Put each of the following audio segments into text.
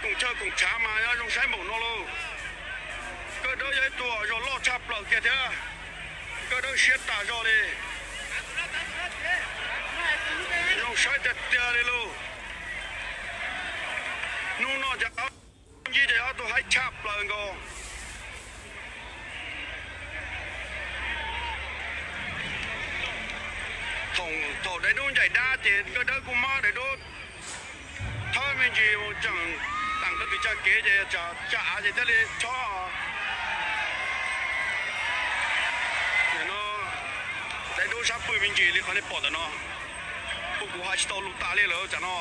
Koom chaw koom tshav mas yog zoo saib npaum no lauj. Nkaj Dawb yog ib tug zog loj tshaj plaws kiag thiab. Nkaj Dawb siab tas zog li. Zoo saib tiag tiag li lauj. Hnub no ces ob tug haib tshaj plaws nkaus. Thaum daim duab ncaim dab ces Nkaj Dawb kuj muab daim duab thawb me ntsis tseem teem tau tim tsa kev ces tsa av ces thiaj li chob. Daim duab sab pwg me ntsis li qhov nej pom ntawm no. Kuv kuv hais tsis tau lus tas li lawm tsam no.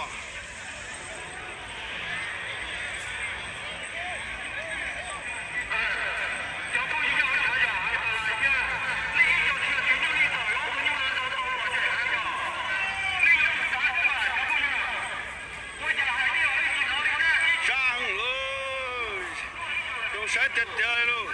Sab heev lauj, zoo saib tiag tiag li lauj.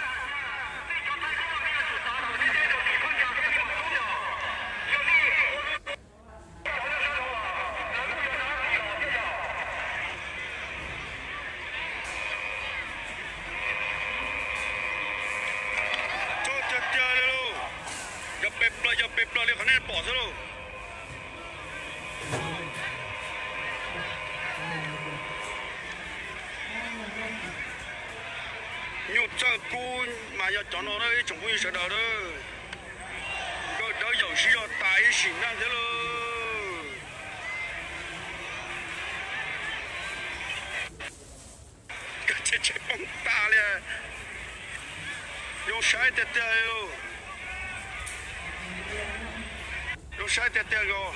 Tso tiag tiag li lauj. Yog pes plaws, yog pes plaws li qhov nej pom xwb lauj. Nyuj txawj kub mas yog cov no ib tsoom phooj ywg sawv daws. Nkaj Dawb yaum sib zog tas ib sim neej thiab lauj. Nkaj Dawb tsheb poob tas li. Zoo saib tiag tiag li lauj. Zoo saib tiag tiag os.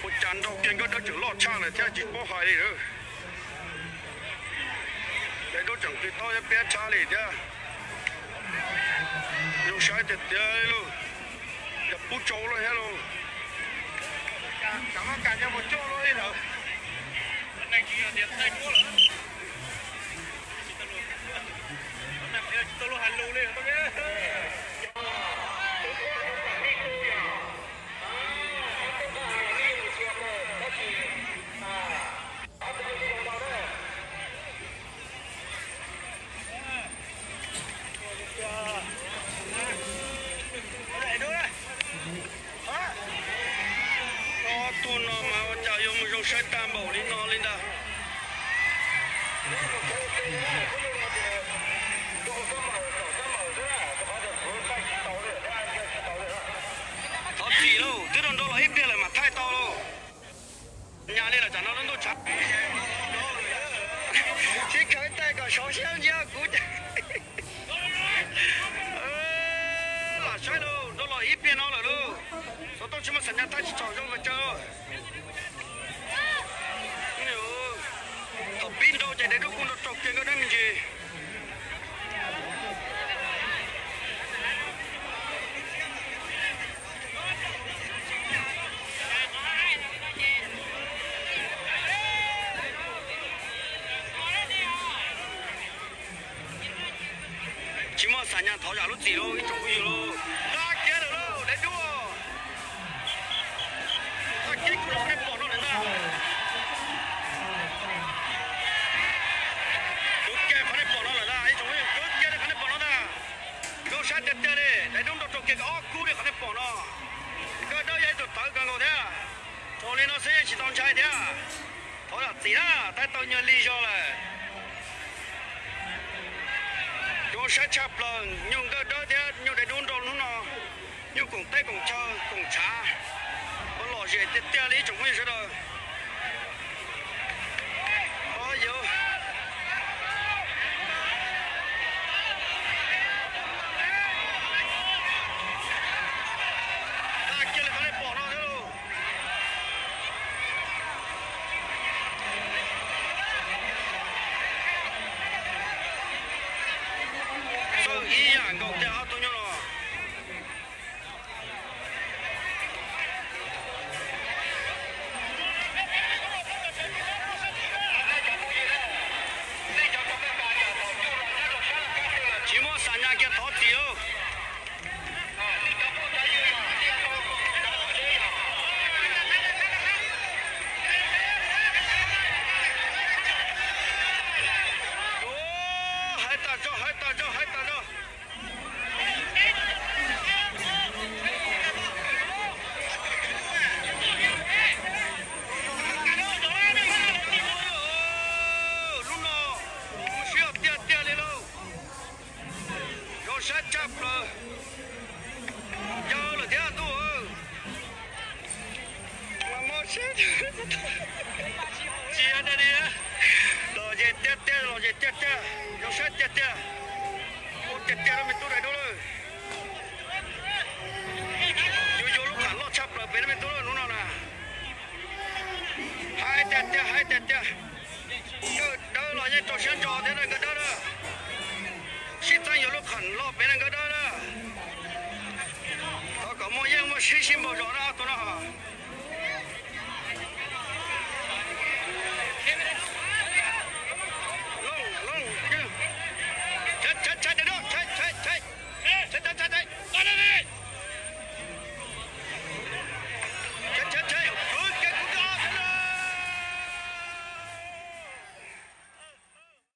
Ua cas nrau kiag Nkaj Dawb tseem loj tshaj lawm thiab tsis paub hais li. Daim duab tseem qis taub thiab piab tshaj li thiab. Zoo saib tiag tiag li lauj. Yog pub tsau lawm thiab lauj. Ob tug no mas ua cas yuav mus zoo saib tag npaum li no li ntag. Thov txim lauj, twb rau nrau los ib pliag lawm mam thaij tau lauj. Nyas li lawm tsam no lub ntuj tshav. Sib khawv tais kom sov siab ntsia kuv. Lam saib lauj, nrau los ib pliag no lawm lauj. Xov tooj tsis muaj xam nyas thaij tsis txaus zoo pes tsawg. Thaum pib nrau ces daim duab kuj nrau raug kiag Nkaj Dawb me ntsis. Tsis muaj xam nyas thov zam lub txim lauj ib tsoom phooj ywg lauj. Nqa kiag lawm lauj daim duab. Nqa kiag kuv los qhov nej pom no lawm ntag. Kuv kiag qhov nej pom no lawm ntag ib tsoom phooj ywg, kuv kiag li qhov nej pom no ntag. Zoo saib tiag tiag li, daim duab nrau raug kiag ob kub li qhov nej pom no. Nkaj Dawb yog ib tug tawv kawg nkaus thiab. Thaum li no xwb yeej tsis tau ntshai thiab. Thov zam txim na, thaij tau nyuag lig zog lawm. Zoo saib tshaj plaws nyuj Nkaj Dawb thiab nyuj daim duab nrau hnub no. Nyuj koom teb koom chaw koom tshav, ua lom zem tiag tiag li ib tsoom phooj ywg sawv daws. Nqa kiag li qhov nej pom no thiab lauj. Txawj ib yam nkaus tiag ob tug nyuj no. Tsis yog dab li, los ze tiag tiag, los ze tiag tiag, zoo saib tiag tiag. Ua tiag tiag lub me tub daim duab lawm. Yuav yuav lub qham loj tshaj plaws pem lub me tub lawm hnub no na. Haib tiag tiag, haib tiag tiag. Nkawj dawb los yeej rau siab ntso thiab na nkawj dawb na. Sib txeeb yuav lub qham loj pem na nkawj dawb na. Thov kom muaj yeej muaj sib sib npaug zos na ob tug no.